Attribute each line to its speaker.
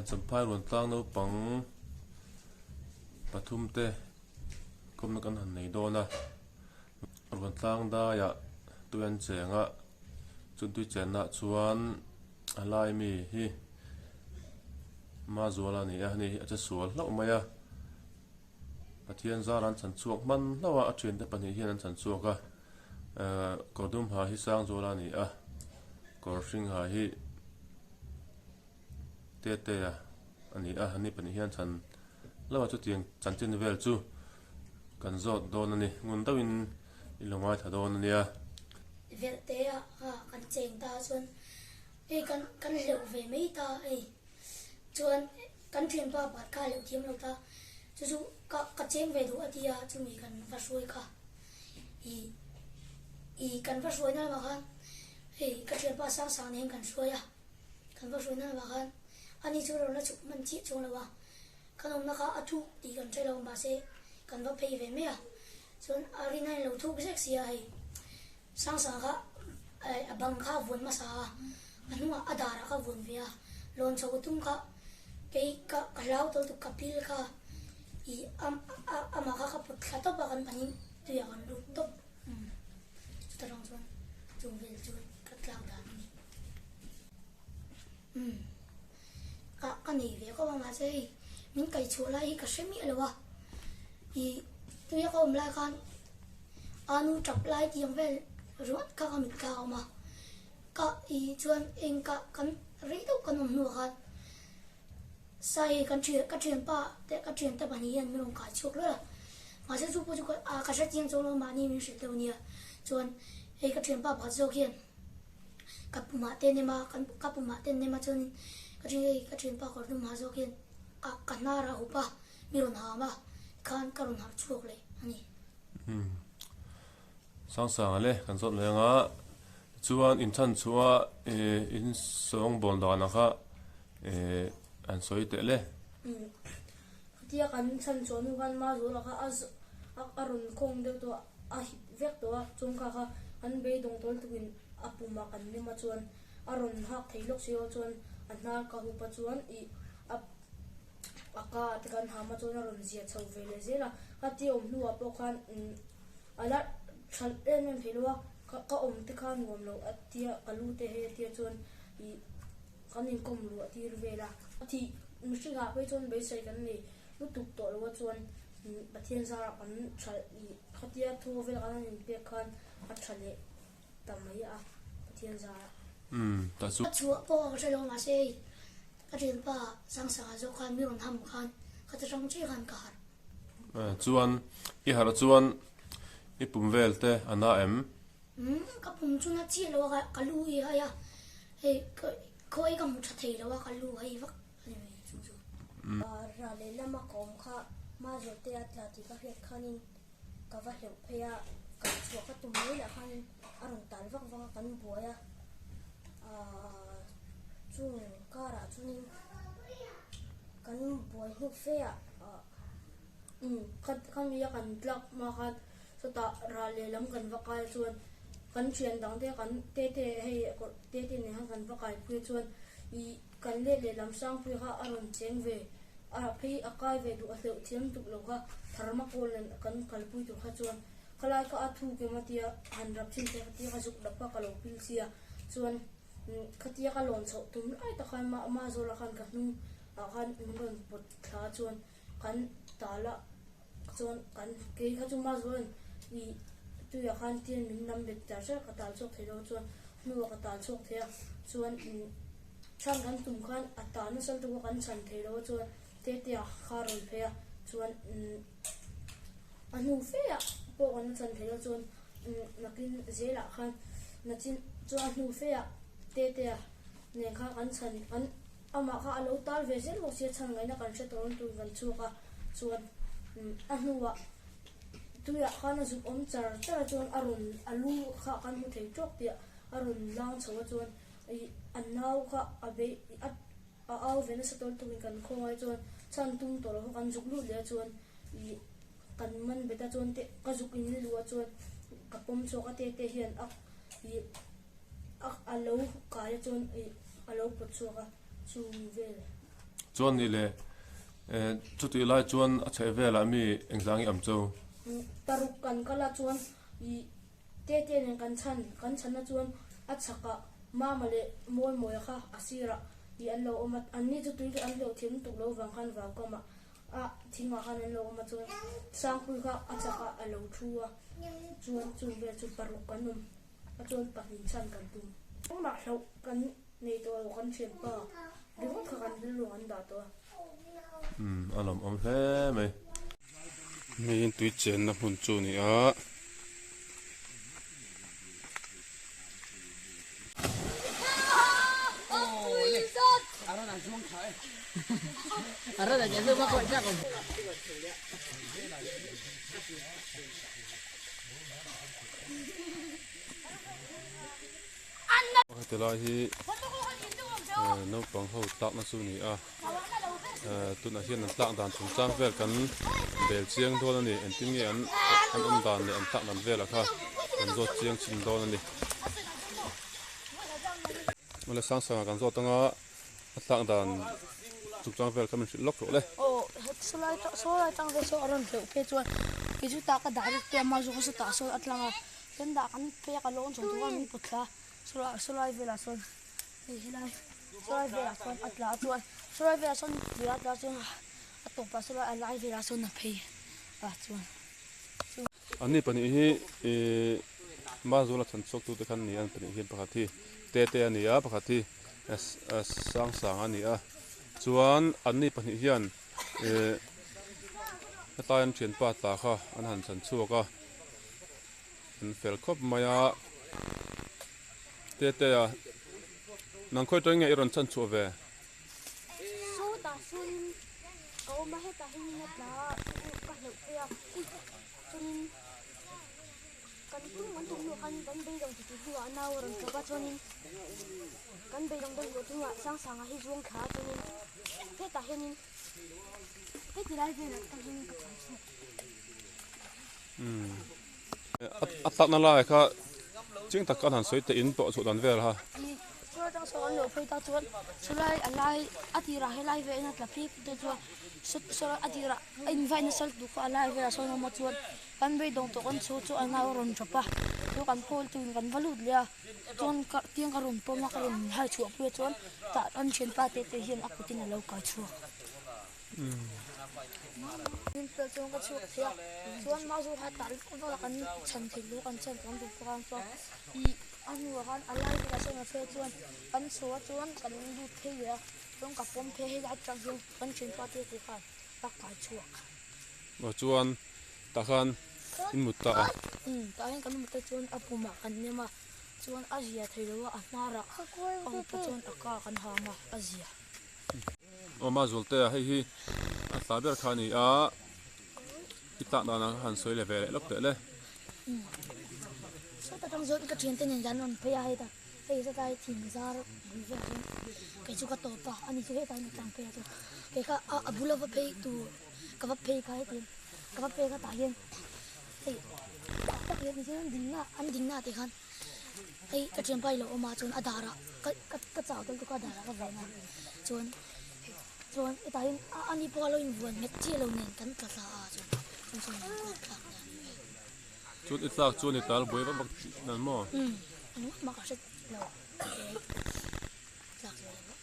Speaker 1: Champhai rawn tlang naupang pathum te kawmna kan han nei dawn a rawn tlang daiah tui an cheng a chu tui chenna ah chuan a lai mi hi Mazuala a ni a hei hi a che sual hlauh mai a. Pathian zar an chhan chhuak hman hlauh a, a thiante pahnih hian an chhan chhuak a, ehh kawr dum ha hi Sangzuala a ni a, kawr hring ha hi Tetea a ni a, ani pahnih hian chhan hlauh a chutiang chanchin vel chu kan zawt dawn a ni, ngun deuhin i lo ngaithla dawn a nia.
Speaker 2: Velhte ah kan cheng ta chuan hei kan kan hleuh ve mai ta hei chuan Kan thianpa pakhat kha a lo thiam lo ta, chu chu ka ka cheng ve duh a ti a, chumi kan va hruai kha i i kan va hruai na lamah khan hei ka thianpa Sangsang nen kan hruai a, kan va hruai na lamah khan ani chu rawn la chhuk hman chiah chuang lo a, kan awmna kha a thuk tih kan hre lo mahse kan va phei ve mai a, chuan a rin a inlo thuk zek si a hei. Sangsang kha a bang kha a vuan hmasa a, a hnungah a darah kha a vuan ve a, lawn chho ka tum kha kei ka ka hlau tawh lutuk ka pil kha ih a amah kha ka put thla tawp a kan pahnih tuiah kan lut tawp umm chuta tang chuan chung vel chu ka tlak dan a ni umm ka ka nei ve khawp a mahse hei min kaihchhuah lai hi ka hre miah lo a ih tuia ka awm lai khan. A nu tap lai tiang vel ringawt kha ka mit kha a awm a, ka i chuan eng ka kan rei deuh kan awm hnuah khan sai kan thian ka thianpa te ka thiante pahnih hian min rawn kai chhuak hlawlh a, mahse chu pawh chu a ka hre chiang chuang lo a mahni min hrilh deuh nia, chuan hei ka thianpa pakhat zawk hian ka pumah te nem a kan ka pumah te nem a chuanin ka thian hei ka thianpa kawr hnum ha zawk hian ka ka hnar a hup a mi rawn ham a tikhan ka rawn harh chhuak leh a ni.
Speaker 1: Umm Sangsanga le kan zawt mai anga tichuan inchhan chhuah eh in sawngbawl danah kha eh an sawi teh le.
Speaker 3: Umm khatia kan chhan chhuah hnu khan Mazawla kha a a rawn khawng deuh tawh a a hit vek tawh a chawngkha kha an beidawng tawl tukin a pumah kan nem a chuan a rawn hak thei lawk si lo chuan a hnar ka hup a chuan ih a A ka te kan ham a chuan a rawn zia chho ve leh zel a, ka ti awm hnuah pawh khan a la tha em em thei lo a, ka awm te kha nuam lo a tia ka lu te hei a tia chuan ih kan inkawm luah tir vel a. A thih mihringah phei chuan beisei kan nei lutuk tawh lo a chuan Pathian zarah kan tha ih khatia thu vel kan han inpek khan a tha leh ta mai a Pathian zarah.
Speaker 1: Umm tah chu.
Speaker 2: A chhuah pawh ka hre lo mahse hei Ka thianpa Sangsanga zawk khan mi rawn ham khan ka ti hrang chiah khan ka harh.
Speaker 1: Chuan i harh chuan i pum vel te a na em?
Speaker 2: Umm ka pum chu na chiah lo a ka lu i hai a, hei khawi ka hmu tha thei lo a ka lu hai vak a ni mai chu chu.
Speaker 4: Rah leh lama ka awm kha hma zawh te a tla tih ka hriat khanin ka va hleuh phei a, ka chhuah ka tum mai lah khanin a rawn tal vak vak a kan buai a, aaa chung karah chuanin kan buai hnu fe ah ah.
Speaker 3: Umm khami a kan tlak hma khan chutah rah lehlam kan va kai chuan kan thian dang te kan tete hei tete nen khan kan va kai pui chuan ih Kan let lehlam Sangpui kha a rawn cheng ve a, phei a kai ve duh a hleuh thiam tuk lo kha thermocol nen kan kalpui tur kha chuan khalai kha a thuk em a tia han rap thin te khatia ka zuk dap kha ka lo pil sia chuan khatia ka lawn chhoh tum lai tak khan Mazawla khan ka hnung ah khan min rawn pawt thla chuan kan tal a Chuan kan kei kha chu Mazawin ih tuiah khan tian min nam bet tar hrep ka tal chhuak thei lo chuan hnuah ka tal chhuak thei a chuan chhan kan tum khan a tal nasa lutuk a kan chhan thei lo a chuan Tetea kha a rawn phei a chuan a hnu feah pawh kan la chhan thei lo chuan nakin zelah khan nachin chuan a hnu feah Tetea nen khan kan chhan kan Amah kha a lo tal ve zel bawk sia chhan ngaihna kan hre tawh rawn tui kan chhuak a chuan a hnuah tuiah khan a zuk awm char char a chuan a rawn a lu kha kan hmu thei tawk tih a rawn lang chho a chuan ih a nau kha a bei a a au ve nasa tawl tukin kan khawngaih chuan chhan tum tawh lo kha kan zuk lut leh a chuan ih. kan man bet a chuan te ka zuk in luh a chuan ka pawm chhuak a te te hian a ih a a lo kai a chuan ih a lo pawt chhuak a chu vel.
Speaker 1: Chuan nih leh chutih lai chuan a chheh velah mi engzah nge am cho?
Speaker 3: Paruk kan kal a chuan ih te te nen kan chhan kan chhanna chuan a chhakah Mama leh Mawimawia kha a sirah ih an lo awm a, anni chu tui an hleuh thiam lutuk lo vang khan vau kamah a thingah khan an lo awm a chuan Sangpui kha a chakah a lo thu a, chuan chung vel chu paruk kan awm a chuan pahnih chhan kan tum. Engmah hlauh kan nei tawh lo kan thianpa ringawt kha kan rilru an dah tawh a.
Speaker 1: Umm a lawmawm hle mai. Hei tui chenna hmun chu a ni a. Heti lai hi naupang ho tlakna chu a ni a tunah hian an tlak dan chungchang vel kan bel chiang dawn a ni engtin nge an an awm dan leh an tlak dan velah kha kan zawt chiang chhin dawn a ni. Awle Sangsanga kan zawt anga a tlak dan chungchang vel kha min hrilh lawk rawh le.
Speaker 2: Aw sawlai sawlai tang vel saw a rawn hleuh phei chuan kei chu tah ka dah vek te a mah zawk a sawtah sawn a tlang a kan dah kan phei a ka lawn chho tur a min pawt thla a sawlai velah sawn hei helai sawlai velah sawn a tla a chuan sawlai velah sawn tui a tla chuan a tawpah sawlai a lai velah sawn a phei a chuan.
Speaker 1: Anni pahnih hi ihh Mazawla chhan chhuak tute khan a ni a, an pahnih hian pakhat hi Tete a ni a, pakhat hi Sangsang a ni a, chuan anni pahnih hian ihh hetlai an thianpa tla kha an han chhan chhuak a, an fel khawp mai a, Tete a nang khawi tawng nge i rawn chhan chhuah ve?
Speaker 4: Sawtah sawn ka awm a, hetah hian a tla a, ka hleuh phei a, chuanin kan tum kan tum hnuah khan kan beidawng ti tih hnuah a nau a rawn tlawp a, chuanin kan beidawng deuh luah chungah Sangsanga hi zuang thla a, chuanin hetah hianin heti lai velah tang hianin ka tlan chhuak.
Speaker 1: A tlakna lai kha chiang tak khan han sawi teh in tawh chhuah dan vel kha.
Speaker 2: Chu atang sawn an lo phei ta chuan chulai a lai a tirah helai velah a tla phei te chuan saw a tirah a invite nasa lutuk kha a lai velah sawn a awm a chuan kan beidawng tawh kan chhu chu a nau a rawn tawp a chu kan call tu in kan va lut leh a chuan ka tiang ka rawn pawm a ka rawn hai chhuah pui a chuan tah an thianpa te te hian a kut in a lo kai chhuak. Min pel chuan ka chhuak thei a chuan mahse kha tah vak vak a kan chhan theih loh kan chhan kan duh bawk a chuan ih a hnuah khan a lai velah sawn a phei chuan kan chho a chuan kan lut phei leh a chuan ka pawm phei helai atang hian kan thianpa te te khan a kai chhuak.
Speaker 1: Aw chuan tah khan in mut ta a.
Speaker 2: Umm tah hian kan mut ta chuan a pumah kan nem a chuan a zia thei lo a a hnarah a upa chuan a ka kan ham a a zia.
Speaker 1: Awma Zualtea hei hi a tla ber kha a ni a, i tlak danah kha han sawi leh ve leh lawk teh le.
Speaker 2: Sawta tang zawt ka thiante nen hian an rawn phei a heta hei satlai thing zar bul velah chuan kei chu ka tawp a ani chu hetah hian a tlang phei a chuan kei kha a bula va phei tur ka va phei kha hetiang ka va phei kha tah hian hei tak tak hian an dingna an dingna tih khan Hei ka thianpa hi lo awm a chuan a darah ka ka ka chau tel tuk a darah ka vawn a chuan chuan hetah hian a ani pawh a lo invuan nghet chiah lo nen kan tla thla a chuan chuan chuan an kuat thlak dan vel.
Speaker 1: Chuan i tlak chuan i tal buai vak vak dan maw?
Speaker 2: Umm engmah mah ka hre lo tlak buai vak ka hre lo.